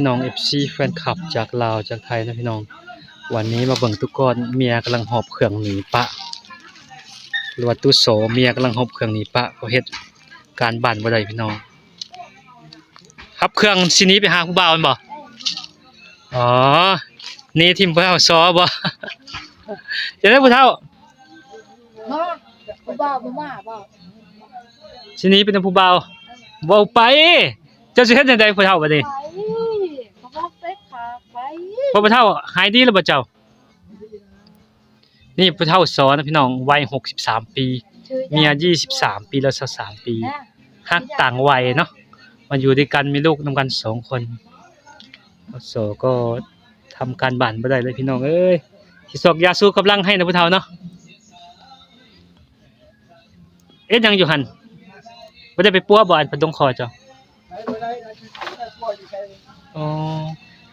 ນ້ອງເອັຟຊີແຟນຄລັບຈາກລາວຈາກໄທນະພີ່ນ້ອງ, ວັນນີ້ມາເບິ່ງຕຸກອນ ເມຍກຳລັງຫອບເຄື່ອງໜີປະ ຫຼືວ່າຕຸໂສ ເມຍກຳລັງຫອບເຄື່ອງໜີປະ ເພາະເຮັດການບ້ານບໍ່ໄດ້ພີ່ນ້ອງ. ຮັບເຄື່ອງຊິໜີໄປຫາຜູ້ບ່າວແມ່ນບໍ່? ອໍ ໜີຖິ້ມຜູ້ເຖົ້າຊໍບໍ່? ຈະໄດ້ຜູ້ເຖົ້າ ມາ ຜູ້ບ່າວບໍ່ມາບໍ່? ຊິໜີໄປນຳຜູ້ບ່າວ ເວົ້າໄປ. ເຈົ້າຊິເຮັດແນວໃດຜູ້ເຖົ້າບັດນີ້? ໄປ ເຂົາບອກໄປ ຂ້າໄປ. ພໍ່ຜູ້ເຖົ້າຫາຍດີແລ້ວບໍ່ເຈົ້າ? ນີ້ຜູ້ເຖົ້າຊໍນະພີ່ນ້ອງ ໄວຫົກສິບສາມປີ ເມຍຊາວສາມປີ ແລ້ວຊາວສາມປີ ນະ ຮັກຕ່າງໄວເນາະ ມາຢູ່ດ້ວຍກັນ ມີລູກນຳກັນສອງຄົນ. ພໍ່ຊໍກໍທຳການບ້ານບໍ່ໄດ້ເລີຍພີ່ນ້ອງເອີຍ. ຊິຊອກຢາຊູກຳລັງໃຫ້ນະຜູ້ເຖົ້າເນາະ. ເຮັດຫຍັງຢູ່ຫັ້ນ? ບໍ່ໄດ້ໄປປົວບໍ່ ອັນພັດດົງຄໍເຈົ້າ? ອໍ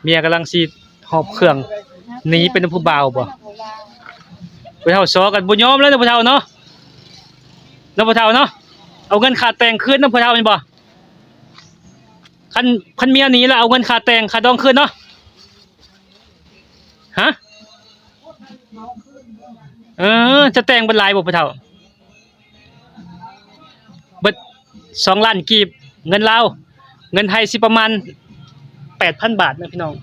ເມຍກຳລັງຊິຫອບເຄື່ອງໜີໄປນຳຜູ້ບ່າວບໍ່? ຜູ້ເຖົ້າຊໍກັນບໍ່ຍອມແລ້ວນະຜູ້ເຖົ້າເນາະ ເນາະຜູ້ເຖົ້າເນາະ. ເອົາເງິນຄ່າແຕ່ງຄືນນຳຜູ້ເຖົ້າແມ່ນບໍ່? ຄັນ ຄັນເມຍໜີແລ້ວເອົາເງິນຄ່າແຕ່ງຄ່າດອງຄືນເນາະ. ຮະ? ເອີ ຈະແຕ່ງເບິດຫຼາຍບໍ່ຜູ້ເຖົ້າ? ເບິດສອງລ້ານກີບ ເງິນລາວ ເງິນໄທຊິປະມານແປດພັນບາດນະພີ່ນ້ອງ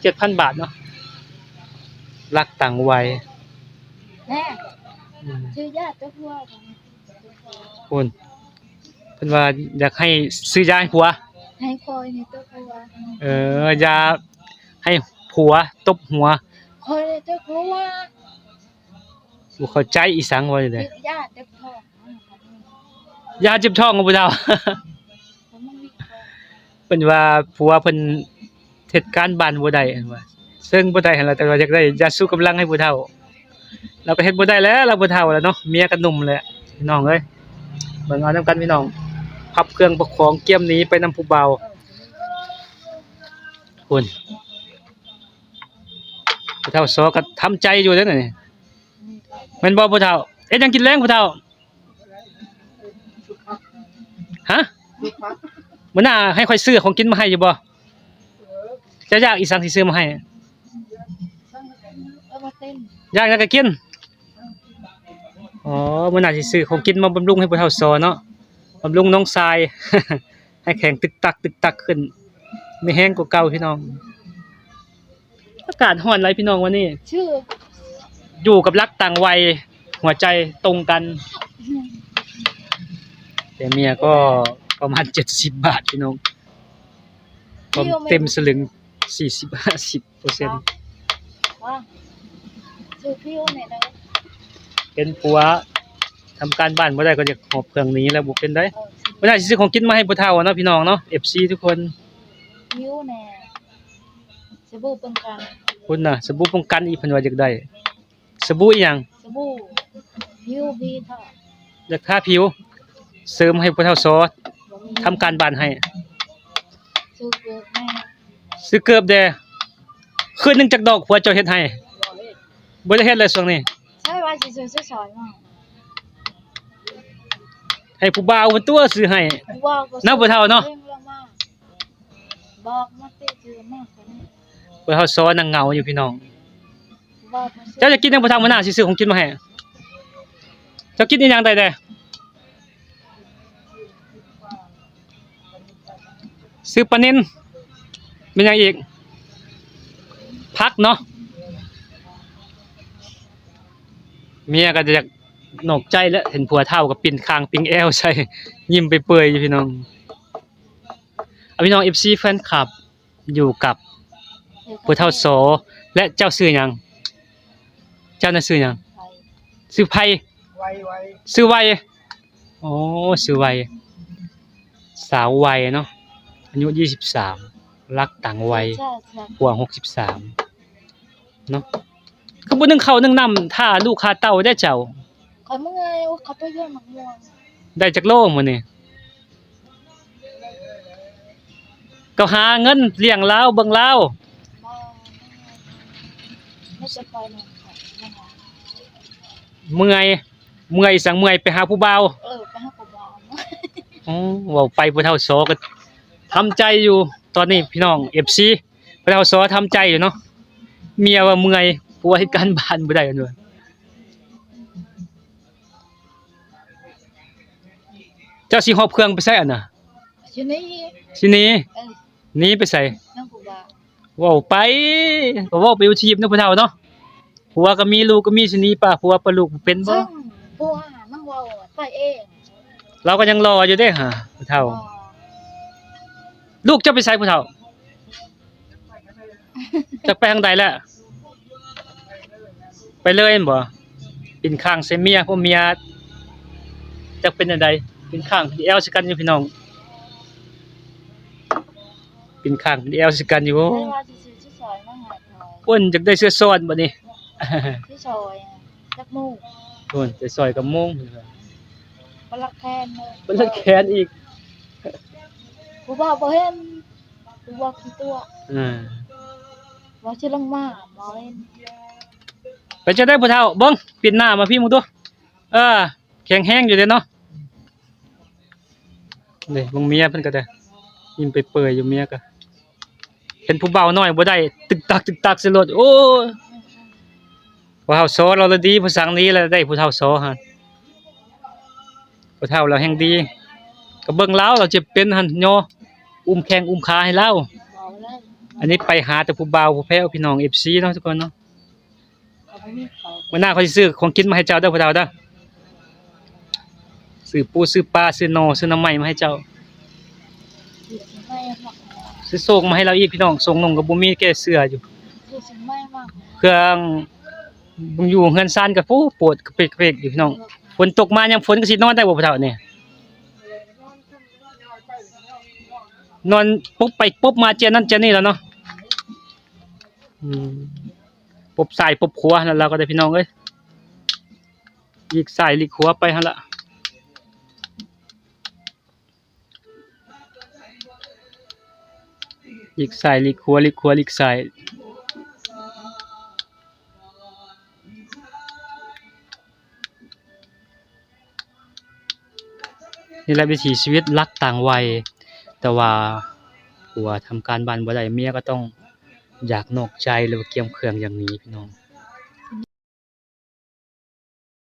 ເຈັດພັນບາດເນາະ. ລັກຕ່າງໄວ ແມ່ ອືມ ຊື້ຢາຕົກຫົວ ພຸ້ນ ເພິ່ນວ່າຢາກໃຫ້ຊື້ຢາໃຫ້ຜົວ ໃຫ້ຂ້ອຍນີ້ຕົກຫົວ. ເອີ ຢາໃຫ້ຜົວຕົບຫົວ ຂ້ອຍນີ້ຕົກຫົວ. ບໍ່ເຂົ້າໃຈອີ່ສັງ ເວົ້າຈັ່ງໃດ? ຢາເຈັບທ້ອງ ຢາເຈັບທ້ອງຂອງຜູ້ເຖົ້າ. ເພິ່ນວ່າຜົວເພິ່ນເຮັດການບ້ານບໍ່ໄດ້ ເພິ່ນວ່າ ເຊິ່ງບໍ່ໄດ້ຫັ້ນລະ ແຕ່ວ່າຢາກໄດ້ຢາຊູກຳລັງໃຫ້ຜູ້ເຖົ້າ. ລາວກໍເຮັດບໍ່ໄດ້ແລ້ວ ລາວຜູ້ເຖົ້າແລ້ວເນາະ ເມຍກໍໜຸ່ມແລ້ວ ພີ່ນ້ອງເອີຍ. ເບິ່ງເອົານຳກັນພີ່ນ້ອງ ພັບເຄື່ອງພັບຂອງກຽມໜີໄປນຳຜູ້ບ່າວ. ພຸ້ນ ຜູ້ເຖົ້າຊໍກໍທຳໃຈຢູ່ເດ້ນີ້ ແມ່ນບໍ່ຜູ້ເຖົ້າ? ເຮັດຫຍັງກິນແລງຜູ້ເຖົ້າ? ຮະ? ມື້ໜ້າໃຫ້ຂ້ອຍຊື້ຂອງກິນມາໃຫ້ຢູ່ບໍ່? ເຈົ້າຢາກອີ່ສັງຊິຊື້ມາໃຫ້? ຢາກຫຍັງກໍກິນ. ອໍ ມື້ໜ້າຊິຊື້ຂອງກິນມາບຳລຸງໃຫ້ຜູ້ເຖົ້າຊໍເນາະ ບຳລຸງນ້ອງຊາຍ ໃຫ້ແຂງຕຶກຕັກຕຶກຕັກຂຶ້ນ ມີແຮງກວ່າເກົ່າພີ່ນ້ອງ. ອາກາດຮ້ອນຫຼາຍພີ່ນ້ອງວັນນີ້ ຢູ່ກັບລັກຕ່າງໄວ ຫົວໃຈຕົງກັນ. ແຕ່ເມຍກໍປະມານເຈັດສິບບາດພີ່ນ້ອງ ຄວາມເຕັມສະຫຼຶງ ສີ່ສິບ ຫ້າສິບເປີເຊັນ. ເປັນຜົວທຳການບ້ານບໍ່ໄດ້ກໍຢາກຫອບເຄື່ອງໜີແລ້ວ ບໍ່ເປັນໃດ. ເອີ ມື້ໜ້າຊິຊື້ຂອງກິນມາໃຫ້ຜູ້ເຖົ້າເນາະ ພີ່ນ້ອງເນາະ ເອັຟຊີທຸກຄົນ. ຫິວແດ່ ສະບູປ້ອງກັນ ພຸ້ນນະ ສະບູປ້ອງກັນອີກ ເພິ່ນວ່າຢາກໄດ້ສະບູອີ່ຫຍັງ? ສະບູຜິວ ບີທອກ ຢາກທາຜິວ ເສີມໃຫ້ຜູ້ເຖົ້າຊໍ ບໍ່ມີ ທຳການບ້ານໃຫ້. ຊື້ເກີບແດ່ ຊື້ເກີບແດ່. ຄືນໜຶ່ງຈັກດອກຜົວເຈົ້າເຮັດໃຫ້? ບໍ່ເຮັດ ບໍ່ໄດ້ເຮັດເລີຍຊ່ວງນີ້. ໃຊ່ວ່າຊິຊື້ສອຍໆມາ ໃຫ້ຜູ້ບ່າວເພິ່ນຕົວະຊື້ໃຫ້ ຜູ້ບ່າວກໍ ນຳຜູ້ເຖົ້າເນາະ ເພງລົງມາ ບອກມາຕິ ຊື້ມາຄົນນີ້. ຜູ້ເຖົ້າຊໍນັ່ງເຫງົາຢູ່ພີ່ນ້ອງ. ເຈົ້າຢາກກິນຫຍັງບໍ່? ທາງຫົວໜ້າຊິຊື້ຂອງກິນມາໃຫ້. ເຈົ້າກິນອີ່ຫຍັງໄດ້ແດ່? ຊື້ປານິນ ແມ່ນຫຍັງອີກ? ຜັກເນາະ. ເມຍກໍຈະຢາກນອກໃຈແຫຼະ ເຫັນຜົວເຖົ້າກໍປິ່ນຄາງປິ່ນແອວໃສ່ ຍິ້ມເປື່ອຍໆຢູ່ພີ່ນ້ອງ. ເອົາ ພີ່ນ້ອງເອັຟຊີແຟນຄລັບ ຢູ່ກັບຜູ້ເຖົ້າຊໍ ແລະ ເຈົ້າຊື່ຫຍັງ? ເຈົ້ານະຊື່ຫຍັງ? ໄວ ຊື່ໄພ ໄວ ໄວ ຊື່ໄວ. ອໍ ຊື່ໄວ ສາວໄວເນາະ ອາຍຸຊາວສາມ ລັກຕ່າງໄວ ຜົວຫົກສິບສາມເນາະ. ຄືບໍ່ໜຶ້ງເຂົ້າໜຶ້ງນ້ຳຖ້າລູກຖ້າເຕົ້າແດ່ເຈົ້າ? ຂ້ອຍເມື່ອຍ ໂອ້ ຂ້ອຍໄປເຮັດໝາກມ່ວງ. ໄດ້ຈັກໂລມື້ນີ້? ກໍຫາເງິນລ້ຽງລາວ ເບິ່ງລາວ. ບໍ່ ມີແຕ່ຂ້ອຍໜຶ່ງ ເມື່ອຍ ເມື່ອຍສັງ ເມື່ອຍໄປຫາຜູ້ບ່າວ. ເອີ ໄປຫາຜູ້ບ່າວ. ອໍ ເວົ້າໄປຜູ້ເຖົ້າຊໍກໍທຳໃຈຢູ່. ຕອນນີ້ພີ່ນ້ອງເອັຟຊີ ພວກເຮົາຊໍທຳໃຈຢູ່ເນາະ ເມຍວ່າເມື່ອຍ ຜົວເຮັດການບ້ານບໍ່ໄດ້ວ່າ. ເຈົ້າຊິຫອບເຄື່ອງໄປໃສອັນນະ? ຊິໜີ ຊິໜີ ເອີ ໜີໄປໃສ? ນຳຜູ້ບ່າວ ເວົ້າໄປ ກໍເວົ້າໄປຢູ່ທີບເນາະຜູ້ເຖົ້າເນາະ ຜົວກໍມີ ລູກກໍມີ ຊິໜີປະຜົວປະລູກເປັນບໍ່? ເຊິ່ງຜູ້ຫານາງເວົ້າໄປເອງ ລາວກໍຍັງຫຼໍ່ຢູ່ເດ້ຫາຜູ້ເຖົ້າ. ອໍ ລູກເຈົ້າໄປໃສຜູ້ເຖົ້າ? ຈັກໄປທາງໃດແລ້ວ ໄປເລີຍແມ່ນບໍ່? ປິ່ນຂ້າງໃສ່ເມຍ ພວກເມຍຈັກເປັນແນວໃດ ປິ່ນຂ້າງປິ່ນແອວໃສ່ກັນຢູ່ພີ່ນ້ອງ ປິ່ນຂ້າງປິ່ນແອວໃສ່ກັນຢູ່. ໂອ້ ເພິ່ນວ່າຊິຊື້ເສື້ອຊອຍມາໃຫ້ຂ້ອຍ ເພິ່ນຢາກໄດ້ເສື້ອຊ້ອນບັດນີ້ ເສື້ອຊອຍຈັກໂມງ? ໂອ້ຍ ເສື້ອຊອຍກັບໂມງ ເພິ່ນວ່າ ປະລັດແຂນເລີຍ ປະລັດແຂນອີກ ຜູ້ບ່າວບໍ່ເຫັນ ຜູ້ບ່າວຂີ້ຕົວະ ອ່າ ວ່າຊິລົງມາບໍ່ເຫັນ. ເປັນຈັ່ງໃດຜູ້ເຖົ້າ ເບິ່ງປິ່ນໜ້າມາພີ້ເບິ່ງດູ ເອີ ແຂງແຮງຢູ່ເດ້ເນາະ. ນີ້ເບິ່ງເມຍເພິ່ນກໍໄດ້ ຍິ້ມເປີຍໆຢູ່ ເມຍກໍເຫັນຜູ້ບ່າວນ້ອຍບໍ່ໄດ້ ຕຶກຕັກຕຶກຕັກໃສ່ລົດ ໂອ້ຍ ຜູ້ເຖົ້າຊໍລາວລະດີ ຜູ້ສັງດີລະໄດ້ຜູ້ເຖົ້າຊໍຫັ້ນ ຜູ້ເຖົ້າລາວແຮງດີ ກໍເບິ່ງລາວ ລາວເຈັບເປັນຫັ້ນຍໍ ອຸ້ມແຂ້ງອຸ້ມຂາໃຫ້ລາວ. ອັນນີ້ໄປຫາແຕ່ຜູ້ບ່າວຜູ້ແພ້ວ ພີ່ນ້ອງເອັຟຊີເນາະ ທຸກຄົນເນາະ. ມື້ໜ້າຂ້ອຍຊິຊື້ຂອງກິນມາໃຫ້ເຈົ້າເດີ ພໍ່ເຖົ້າເດີ ຊື້ປູຊື້ປາ ຊື້ໜໍ່ ຊື້ໜໍ່ໄມ້ມາໃຫ້ເຈົ້າ ຊື້ໂສ້ງມາໃຫ້ລາວອີກ ພີ່ນ້ອງ ໂສ້ງນຸ່ງກໍບໍ່ມີ ແກ່ເສື້ອຢູ່ ເຄື່ອງເບິ່ງຢູ່ເຮືອນຊານກໍ ໂອ້ ປວດກະເປກກະເປກຢູ່ ພີ່ນ້ອງ. ຝົນຕົກມາຍາມຝົນກໍຊິນອນໄດ້ບໍ່ ພໍ່ເຖົ້ານີ້? ນອນປົບໄປປົບມາ ເຈ້ຍນັ້ນເຈ້ຍນີ້ແລ້ວເນາະ ອືມ ປົບຊ້າຍປົບຂວານັ້ນລາວກໍໄດ້ ພີ່ນ້ອງເອີຍ ຫຼີກຊ້າຍຫຼີກຂວາໄປຫັ້ນລະ ຫຼີກຊ້າຍຫຼີກຂວາ ຫຼີກຂວາຫຼີກຊ້າຍ. ນີ້ແຫຼະວິຖີຊີວິດລັກຕ່າງໄວ ແຕ່ວ່າຜົວທຳການບ້ານບໍ່ໄດ້ ເມຍກໍຕ້ອງຢາກນອກໃຈ ຫຼືວ່າກຽມເຄື່ອງຢ່າງນີ້ ພີ່ນ້ອງ.